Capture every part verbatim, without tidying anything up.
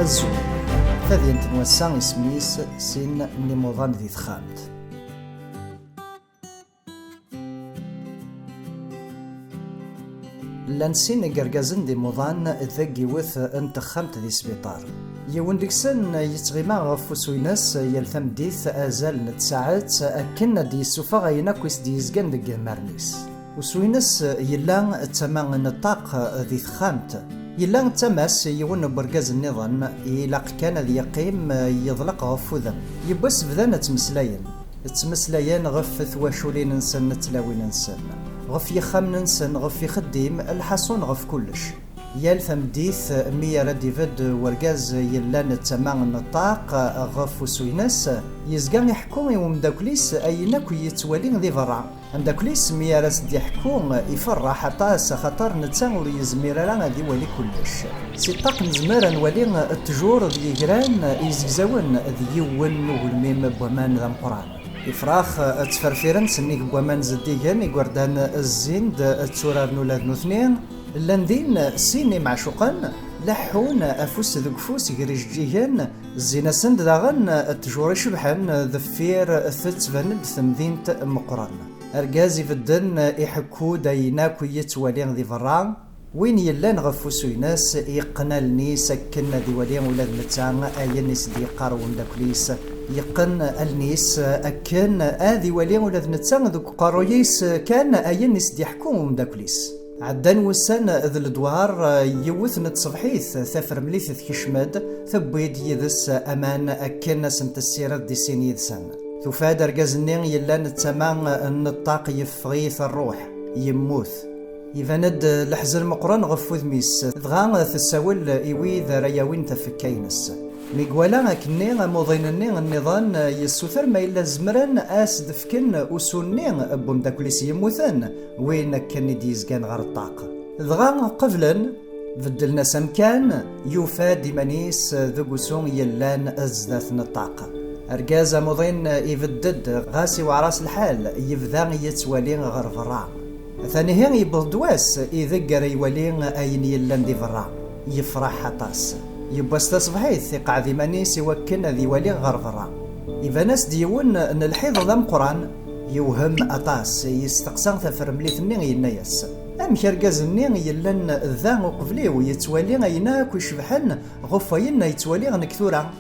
Azul. Tadyant n wass-a isem-is sin n imuḍan di texxamt. Llan sin n yergazen d imuḍan deg yiwet n texxamt di sbiṭar. Yiwen deg-sen yettɣima ɣef usu-ines yal tameddit azal n tsaɛet akken ad d-yessufeɣ ayen akk i s-d-yezgan deg iɣmaren-is. Usu-ines yella d tama n ṭṭaq di texxamt. Yella d tama-s i yiwen n wergaz nniḍen, ilaq kan ad yeqqim yeḍleq ɣef wudem. Yiwwas bdan ttmeslayen. Ttmeslayen ɣef twaculin-nsen, tlawin-nsen, ɣef yixxamen-nsen, ɣef ixeddim, lḥaṣun ɣef kullec. Yal tameddit mi ara d-ibedd wergaz yellan d tama n ṭṭaq ɣef usu-ines, yezga iḥekku i umeddakel-is ayen akk yettwali di berra. Ameddakel-is mi ara s-d-iḥekku, iferreḥ aṭas axaṭer netta ur yezmir ara ad iwali kullec. Si ṭṭaq nezmer ad nwali ttjur d yigran izegzawen d yiwen n ugelmim n waman d ameqqran. Ifrax ttferfiren s nnig n waman zeddigen, igerdan zzin-d tturaren ula d nutni. Llan din sin imeɛcuqen, leḥḥun afus deg ufus gar ijeǧǧigen, zzin-asen-d daɣen ttjur icebḥen deffir tettban-d temdint meqqren. Argaz ibedden iḥekku-d ayen akk i yettwali di berra. Win yellan ɣef usu-ines yeqqen allen-is akken ad iwali ula d netta ayen i s-d-yeqqar umeddakel-is. Yeqqen allen-is akken ad iwali ula d netta deg uqerruy-is kan ayen i s-d-iḥekku umeddakel-is. Ɛeddan wussan d ledwar, yiwet n tṣebḥit tafremlit tekcem-d, tewwi-d yid-s aman akken ad sen-tessired di sin yid-sen. Tufa-d argaz-nni yellan d tama n ṭṭaq, yeffeɣ-it rruḥ, yemmut. Iban-d leḥzen meqqren ɣef wudem-is, dɣa tessawel i wid ara yawin tafekka-ines. Mi iwala akkenni amuḍin-nni nniḍen, yessuter ma yella zemren ad as-d-fken usu-nni n umeddakel-is yemmuten, win akken i d-yezgan ɣer ṭṭaq. Dɣa qeblen, beddlen-as amkan, yufa-d iman-is deg usu yellan zdat n ṭṭaq. Argaz amuḍin ibedd-d, ɣas iweɛer-as lḥal, yebda yettwali ɣer berra. Atan ihi yewweḍ-d wass ideg ara iwali ayen yellan di berra. Yefreḥ aṭas. Yiwwas taṣebḥit, iqeɛɛed iman-is i wakken ad iwali ɣer berra. Iban-as-d yiwen n lḥiḍ d ameqqran. Yewhem aṭas, yesteqsa tafremlit-nni, yenna-yas: "Amek argaz-nni yellan da uqbel-iw yettwali ayen akk icebḥen ɣef wayen ay ttwaliɣ nekk tura?"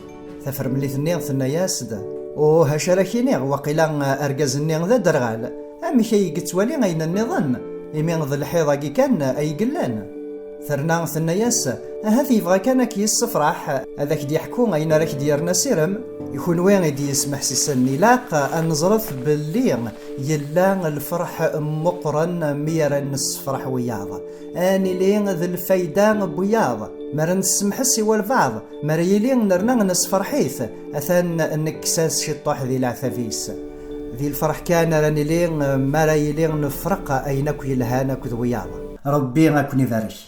Tafremlit-nni tenna-yas-d: "Uh, acu ara k-iniɣ, waqila argaz-nni d aderɣal. Amek ay yettwali ayen nniḍen, imi d lḥiḍ-agi kan ay yellan?" Terna tenna-yas: "Ahat yebɣa kan ad k-yessefreḥ, ad ak-d-yeḥku ayen ara k-d-yerren asirem." I kunwi i d-yesmeḥsisen, ilaq ad neẓret belli yella lferḥ meqqren mi ara nessefreḥ wiyaḍ. Ad nili d lfayda n wiyaḍ. Mi ara nessemḥes i walbeɛḍ, mi ara yili nerna nessefreḥ-it, atan nekkes-as ciṭṭuḥ di leɛtab-is. Di lferḥ kan ara nili, mi ara yili nefreq ayen akk yelhan akked wiyaḍ. Ṛebbi ad ken-ibarek.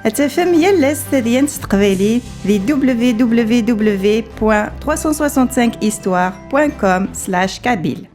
Ad tafem yal ass tadyant s teqbaylit di w w w point trois cent soixante-cinq histoire point com slash kabyle.